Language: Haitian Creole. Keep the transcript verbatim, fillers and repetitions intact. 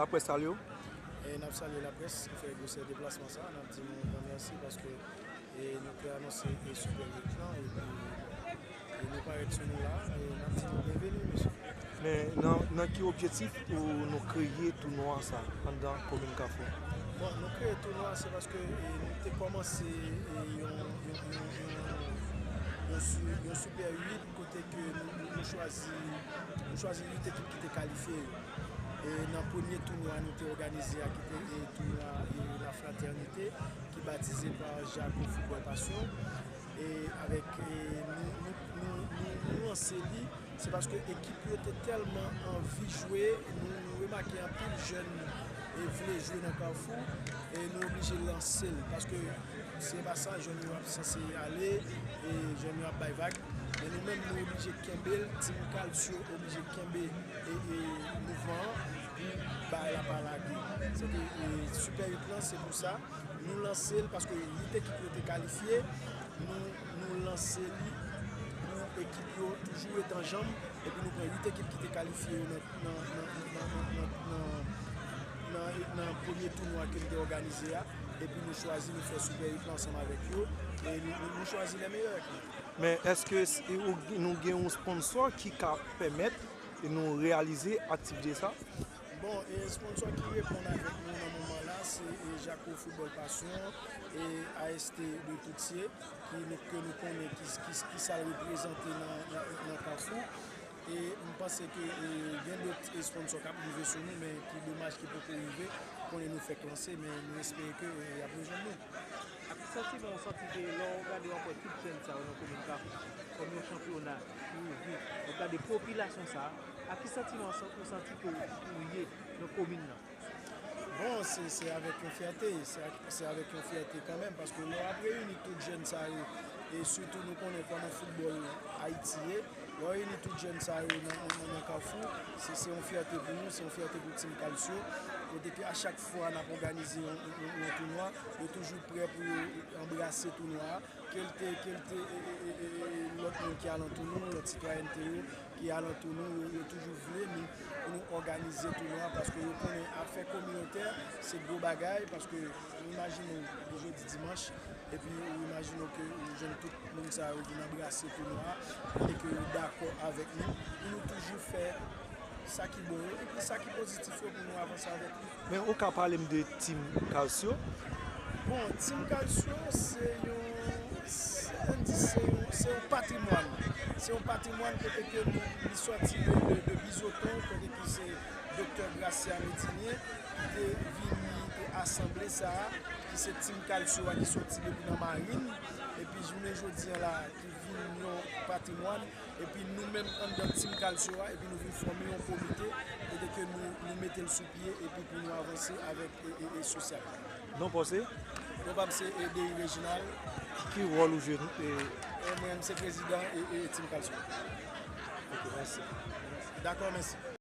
Laprès salye w. E n ap salye laprès ki fè gwosè deplasman sa a. N ap di nou gran mèsi paske e, nou te anonse e Super League lan epi e, nou parèt sou nou la. E n ap di nou byenveni, mesye. Men nan, nan ki objektif ou nou kreye tounwa sa anndan komin Kafou? Bon, nou kreye tounwa se paske e, nou te kòmanse e, yon, yon, yon, yon, yon, su- yon Super uit kote ke nou, nou, nou chwazi, nou chwazi uit ekip ki te kalifye yo. E nan premye tounwa nou te òganize a, ki te e, tounwa e, La Fraternité, ki batize pa Jaco Football Passion. E avèk e, nou, nou, nou, nou, nou lanse li, se paske ekip yo te tèlman anvi jwe, nou, nou remake anpil jèn e vle jwe nan Kafou, e nou oblije lanse l, paske se pa sa, jèn yo ap sanse ale, e jèn yo ap bay vag, men nou menm nou oblije kenbe l, Team Calcio oblije kenbe e, e mouvman an pou bagay la pa lage. Se te e, Super uit lan, se pou sa nou lanse l, paske uit ekip yo te kalifye, nou, nou lanse li pou ekip yo toujou ret an janm, epi nou pran uit ekip ki te kalifye yo nan, nan, nan, nan, nan, nan, nan, nan premye tounwa ke n te òganize a, epi nou chwazi nou fè Super uit lan ansanm avèk yo, e nou, nou, nou chwazi lè meyè kanmenm. Men èske s- ou- nou gen yon sponsò ki ka pèmèt nou reyalize aktivite sa? Bon, e sponsò ki reponn avèk nou nan moman la, se e, Jaco Football Passion e A S T de Toutye, ki nou, ke nou konnen ki, ki, ki sa l reprezante nan, nan, nan Kafou. E m panse ke e, gen dòt e, sponsò k ap rive sou nou, men ki domaj ki poko rive. Konnen nou fèk lanse, men nou espere ke e, y ap rejwenn nou. Ak ki santiman ou santi ke lè w gade w ap wè tout jèn sa yo nan komin Kafou, kòm yon chanpyona ki ouvri, w ap gade popilasyon sa a, ak ki santiman ou santi ke w ye nan komin nan? Bon, se se avèk yon fyète, se ak- se avèk yon fyète kanmenm, paske lè w ap reyini tout jèn sa yo, e sitou nou konnen kòman foutbòl Ayiti ye, lè w reyini tout jèn sa yo nan, nan, nan Kafou, se se yon fyète pou nou, se yon fyète pou Team Calcio, kote ke a chak fwa n ap òganize yon, yon, yon tounwa, yo toujou prè pou yo anbrase tounwa a, ke l te, ke l te e, e, e, e, e, lòt moun ki alantou nou, lòt sitwayènte yo ki alantou nou, yo, yo toujou vle nou, pou nou òganize tounwa, paske yo konnen afè kominotè se gwo bagay, paske ou imajine w jodi dimanch, epi ou imajine w ke ou jwenn tout moun sa yo vin anbrase tounwa a, e ke yo dakò avèk nou, pou nou toujou fè sa ki bon yo, epi sa ki pozitif yo pou nou avanse avèk li. Men ou ka pale m de Team Calcio? Bon, Team Calcio se yon, se, ann di se yon, se yon patrimwàn. Se yon patrimwàn kote ke nou, li sòti de, de, de Bizoton, kote ki se Doktè Gracia Médinier, ki te vini e asanble sa a, ki se Team Calcio a ki sòti depi nan Marin, epi jounen jodi a la, ki vin yon patrimwàn, epi nou menm anndan Team Calcio a, epi nou vin fòme yon komite, kote ke nou, nou mete l sou pye, epi pou nou avanse avèk e, e, e sosyal. Non pa w se? Non pa m se e, Dery Reginald. Ki wòl ou jwe? E, E mwen, m se prezidan e, e Team Calcio. Ok, mèsi. Dakò, mèsi.